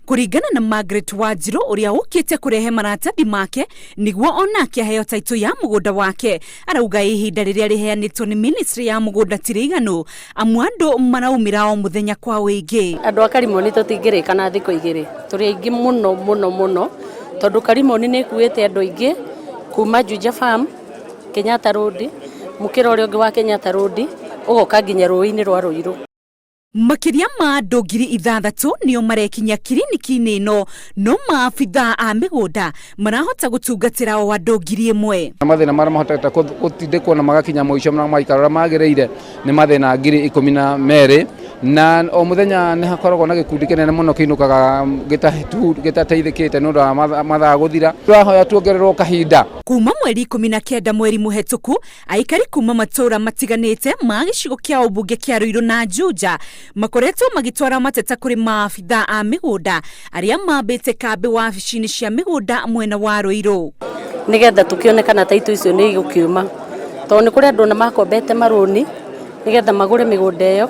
Kũringana na Margaret Wanjiru, ũrĩa ũkĩte kũrehe maratathi make nĩguo onake aheo taitũ ya mũgũnda wake, arauga ihinda rĩrĩa rĩheanĩtwo nĩ ministry ya mũgũnda ti rĩiganu, amu andũ maraumĩra o mũthenya kwa ũingĩ. Andũ a Karimoni tũtingĩrĩka na thikũ 2, tũrĩ aingĩ mũno mũno mũno, tondũ Karimoni nĩ ĩkuĩte andũ aingĩ kuma Juja Farm, Kenyatta Road, mũkĩra ũrĩa ũngĩ wa Kenyatta Road, ũgoka nginya rũĩ-inĩ rwa Ruiru. Makĩria ma andũ 6,000 nĩo marekinya kiriniki-inĩ ĩno, no maabithaa a mĩgũnda marahota gũtungatĩra o andũ 1,000. Mathĩna marĩa mahotete gũtindĩkwo na magakinya mũico na maikaro ũrĩa magĩrĩire nĩ mathĩna 12,000, na o mũthenya nĩ hakoragwo na gĩkundi kĩnene mũno kĩinũkaga gĩtateithĩkĩte nĩ ũndũ wa mathaa gũthira. Tũrahoya tuongererwo kahinda. Kuma mweri 19 mweri mũhetũku, aikari kuma matũra matiganĩte ma gĩcigo kĩa ũmbunge kĩa Ruiru na Juja makoretwo magĩtwara mateta kũrĩ maabithaa a mĩgũnda arĩa mambĩte kambĩ wabici-inĩ cia mĩgũnda mwena wa Ruiru, nĩgetha tũkĩone kana taitũ icio nĩ igũkiuma, tondũ nĩ kũrĩ andũ ona makombete marũni nĩgetha magũre mĩgũnda ĩyo.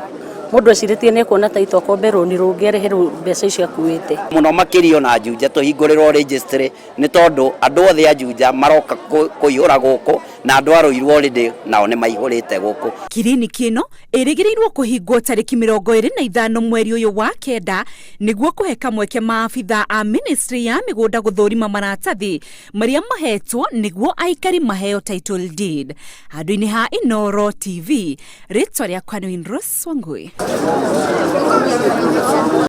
Mũndũ ecirĩtie nĩ ekuona taitũ, akombe rũni rũngĩ, arĩhe mbeca icio akuĩte. Mũno makĩria ona Juja tũhingũrĩrwo registry, nĩ tondũ andũ othe a Juja maroka kũihũra gũkũ, na andũ a Ruiru already nao nĩ maihũrĩte gũkũ. Kiriniki ĩno ĩrĩgĩrĩirwo kũhingwo tarĩki 25 mweri ũyũ wa kenda, nĩguo kũhe kamweke maabithaa a ministry ya mĩgũnda gũthũrima maratathi marĩa mahetwo nĩguo aikari maheo title deed. Handũ-inĩ ha Inoro TV, rĩtwa rĩakwa nĩ Winrose Wangui.